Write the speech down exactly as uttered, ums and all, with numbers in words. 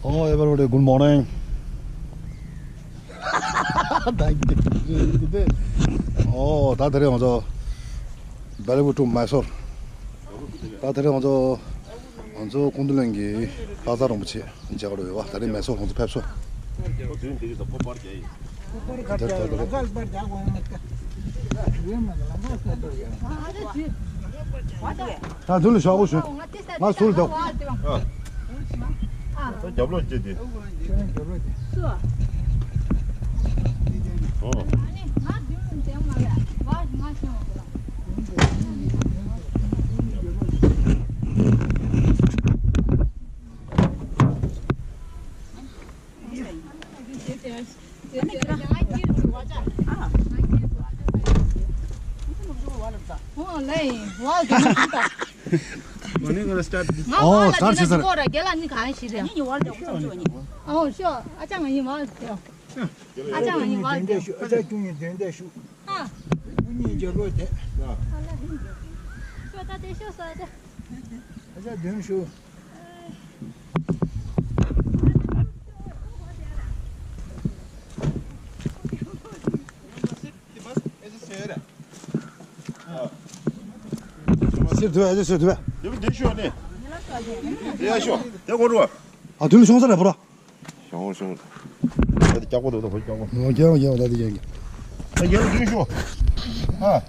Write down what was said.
Oh, everybody, good morning. ད་ད་དེ་རིང་ང་ཚོ་Bellevue to Mysore. ད་དེ་རིང་ང་ཚོ་ང་ཚོ་ཀུན་ཏུ་ལན་གྱི་ལྷ་ས་རིན་པོ་ཆེ་མཇལ་ག་འགྲོ་ཡོད་པ། ད་རིང་མེ་སོར་ང་ཚོ་ཕེབས་སོང་། དེ་ལྟར་ལ། ད་དུང་ལ་ཞོག་གོ་ཞུ། ང་ཟུར་ལ་འདུག་ཨ། རྒྱབ་ལོགས་བྱེད་དེ། ཨོ། ཨོ། ལེ། ཝའོ། ང་ནི་ང་ལ་སི་ཊར་ཊི། ང་ཨོ། ཝའོ་ལ་སི་ཊར་ཊི་བྱེད་ས་རེད། ཁོ་ར་རྒྱལ་ལ་ནི་གང་ཞིག་རེད། ཨ་ནི་ངའི་ཝའོ་ལ་སི་ཊར་ཊི་བྱེད་ས་ཡོད་ནི། ཨོ་ཤོ། ཨ་ཅག་ང་ཡིན་ཝའོ་ལ་སི་ཊར་ཊི། ཨ་ཅག་ང་ཡིན་ཝའོ་ལ་སི་ཊར་ཊི། ཨ་ཅག་ཁྱུང་ཡིན་དོན་དེ་ཤུ། ཨ། སྐུ་ཉིད་འཇོར་ལོ་དེ། ཤོ་ད་དེ་ཤོ་ས་དེ། ཨ་ཅག་དོན་ཤུ། སེར་དུ་ཨ་ཅག་སེར་དུ། དེ་བུ་དེ་ཤོ་ནི། དེ་ཡ་ཤོ། དེ་གོ་རུ། ཨ་དུ་ལ་ཤོང་ས་རེད་པ་ར། ཤོང་ཤོང་། ད་དེ་སྐྱག་པོ་འདུག་ད་ཁོ་སྐྱག་པོ། ཨོ་རྒྱག་རྒྱག་ད་དེ་རྒྱག་རྒྱག་ད་རྒྱག་ལ་དུ་ཤོ། ཨ།